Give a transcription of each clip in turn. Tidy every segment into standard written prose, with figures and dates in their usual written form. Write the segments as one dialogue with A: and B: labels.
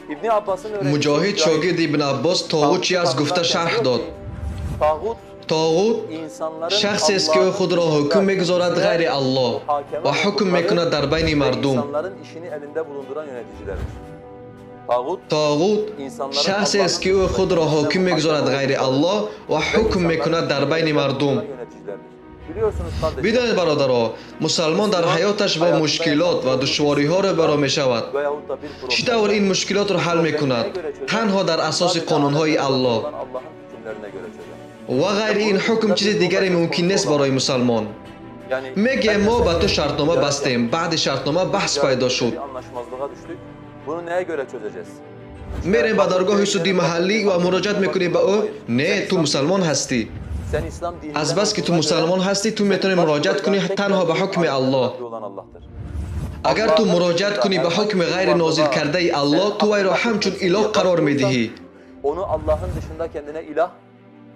A: İbni Abbas'ın öğrencisi
B: Муҷоҳид,
A: Mücahid,
B: шогирди Ибн Аббос, тоғут чи аст гуфта шарҳ дод.
A: Tağut
B: Тоғут
A: insanların
B: шахсест, ки ӯ худро ҳукм мегузорад ғайри Аллоҳ ва ҳукм мекунад дар байни
A: ve
B: мардум.
A: İnsanların işini elinde bulunduran yöneticilerdir. Tağut
B: Тоғут шахсест, ки ӯ худро ҳоким мегузорад ғайри Аллоҳ ва
A: ve
B: ҳукм
A: insanların
B: мекунад дар
A: işini
B: байни
A: elinde
B: мардум.
A: bulunduran yöneticilerdir. Biliyorsunuz kardeşler,
B: Бидонед, бародаро, мусалмон дар ҳаёташ бо мушкилот ва душвориҳо рӯбаро мешавад.
A: Veyahut da bir
B: Чӣ
A: problem
B: тавр ин мушкилотро ҳал мекунад? Танҳо дар асоси қонунҳои Аллоҳ.
A: Allah'ın hükümlerine göre çözer.
B: Ва ғайри ин ҳукм чизи дигаре мумкин нест барои мусалмон.
A: Yani
B: Мегӯем,
A: ben
B: мо ба
A: mesela
B: ту шартнома
A: ticaret
B: бастем, баъди шартнома баҳс пайдо шуд.
A: Bir anlaşmazlığa düştük. Bunu neye göre çözeceğiz?
B: Мерем ба даргоҳи суди маҳаллӣ ва муроҷиат мекунем ба ӯ. Не, ту мусалмон ҳастӣ.
A: Sen İslam dininden
B: Азбаски ту
A: olduğuna göre
B: мусалмон ҳастӣ, ту метавонӣ муроҷиат кунӣ танҳо ба ҳукми Аллоҳ.
A: Olan Allah'tır.
B: Агар ту муроҷиат кунӣ ба ҳукми ғайри нозил кардаи Аллоҳ, ту вайро ҳамчун илоҳ қарор медиҳӣ.
A: Onu Allah'ın dışında kendine ilah,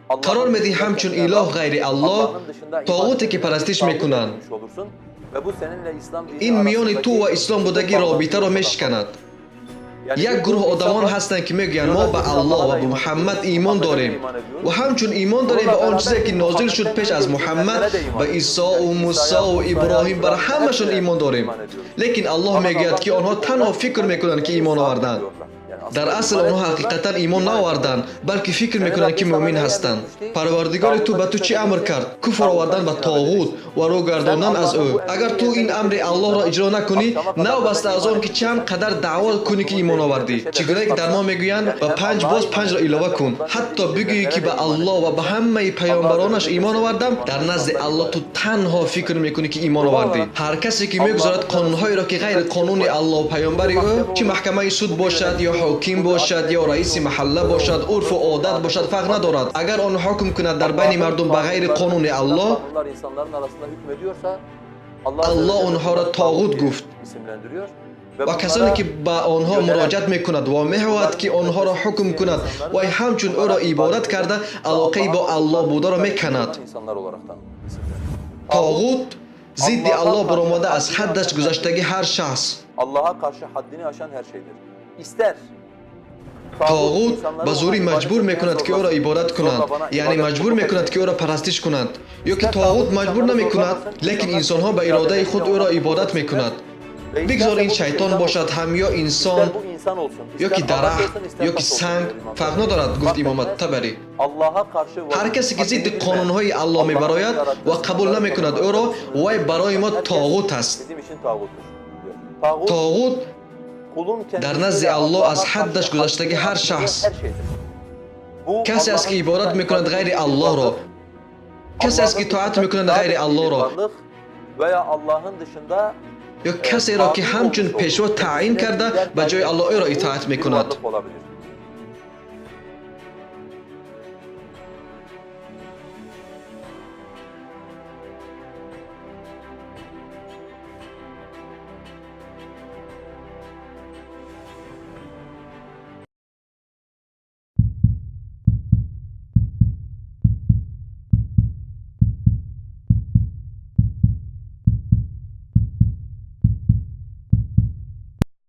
A: Allah'ın
B: Қарор медиҳӣ
A: dışında
B: ҳамчун
A: kendine
B: илоҳ
A: Rab,
B: ғайри Аллоҳ,
A: Allah'ın dışında ibadet
B: тоғуте ки
A: edilen
B: парастиш
A: tağut
B: мекунанд.
A: edilmiş olursun ve bu seninle İslam dini
B: Ин миёни ту ва
A: arasındaki
B: ислом будагӣ
A: bütün
B: робитаро
A: bağlantıyı
B: мешиканад.
A: Yani
B: Як
A: bir
B: гурӯҳ
A: grup
B: одамон
A: insan var,
B: ҳастанд, ки мегӯянд, мо ба Аллоҳ ва ба Муҳаммад имон дорем ва ҳамчун имон дорем ба он чизе, ки нозил шуд пеш аз Муҳаммад, ба Исоу, Мусоу, Иброҳим, бар ҳамашон имон дорем. Лекин Аллоҳ мегӯяд, ки онҳо танҳо фикр мекунанд, ки имон оварданд. Дар асл онҳо ҳақиқатан имон наоварданд, балки фикр мекунанд, ки мӯмин ҳастанд. Парвардигори ту ба ту чӣ амр кард? Куфр овардан ба тоғут ва рӯ гардондан аз ӯ. Агар ту ин амри Аллоҳро иҷро накунӣ, навбаста аз он ки чанд қадар даъво кунӣ, ки имон овардӣ, чӣ гунае ки дар мо мегӯянд, ба панҷ боз панҷро илова кун, ҳатто бигӯӣ, ки ба Аллоҳ ва ба ҳамаи паёмбаронаш имон овардам, дар назди Аллоҳ ту танҳо фикр мекунӣ, ки имон овардӣ. Ҳар касе ки мегузорад қонунҳоеро, ки ғайри қонуни Аллоҳ, паёмбари ӯ, чӣ маҳкамаи суд бошад ё ҳоким бошад ё раиси маҳалла бошад, урфу одат бошад, фарқ надорад, агар он ҳукм кунад дар байни мардум ба ғайри қонуни Аллоҳ,
A: Kanunlar insanların arasında hükmediyorsa Allah
B: Аллоҳ онҳоро тоғут гуфт.
A: İsimlendiriyor. Ve
B: Ва касоне, ки ба онҳо муроҷиат мекунад ва мехоҳад, ки онҳоро ҳукм кунад, вай ҳамчун ӯро ибодат карда, алоқаи бо Аллоҳ бударо меканад.
A: İnsanlar olaraktan isimlendiriyor.
B: Тоғут зидди Аллоҳ баромада, аз ҳаддаш гузаштагӣ ҳар шахс.
A: Allah'a karşı haddini aşan her şeydir. İster
B: Тоғут ба зӯрӣ маҷбур мекунад, ки ӯро ибодат кунанд, яъне маҷбур мекунад, ки ӯро парастиш кунанд, ё ки тоғут маҷбур намекунад, лекин инсонҳо ба иродаи худ ӯро ибодат мекунад. Бигзор ин шайтон бошад ҳам ё инсон,
A: İster bu insan olsun,
B: ё ки
A: ister ağaç
B: дарахт,
A: olsun, ister
B: ё ки
A: taş olsun
B: санг,
A: diyor İmam
B: фарқ
A: Tabari.
B: надорад, гуфт
A: Fark
B: Имом
A: etmez.
B: Табарӣ.
A: Allah'a karşı
B: Ҳар касе, ки зидди қонунҳои Аллоҳ мебарояд ва қабул намекунад ӯро, вай барои мо тоғут аст.
A: Bizim için tağuttur diyor. Tağut,
B: Тоғут
A: kulun
B: дар назди
A: kendisiyle
B: Аллоҳ аз
A: Allah'a
B: ҳаддаш
A: karşı
B: гузаштагӣ ҳар
A: haddini
B: шахс.
A: her şeydir. Bu
B: Касе аст, ки
A: Allah'ın
B: ибодат
A: dışında
B: мекунад
A: ibadet
B: ғайри
A: ettiği bir
B: Аллоҳро,
A: varlık,
B: касе аст, ки
A: Allah'ın
B: тоат
A: dışında
B: мекунад
A: ibadet
B: ғайри
A: ettiği bir
B: Аллоҳро,
A: varlık veya Allah'ın dışında
B: ё касеро, ки ҳамчун пешво таъин карда, ба ҷои Аллоҳ ӯро итоат
A: bir
B: мекунад.
A: Varlık olabilir.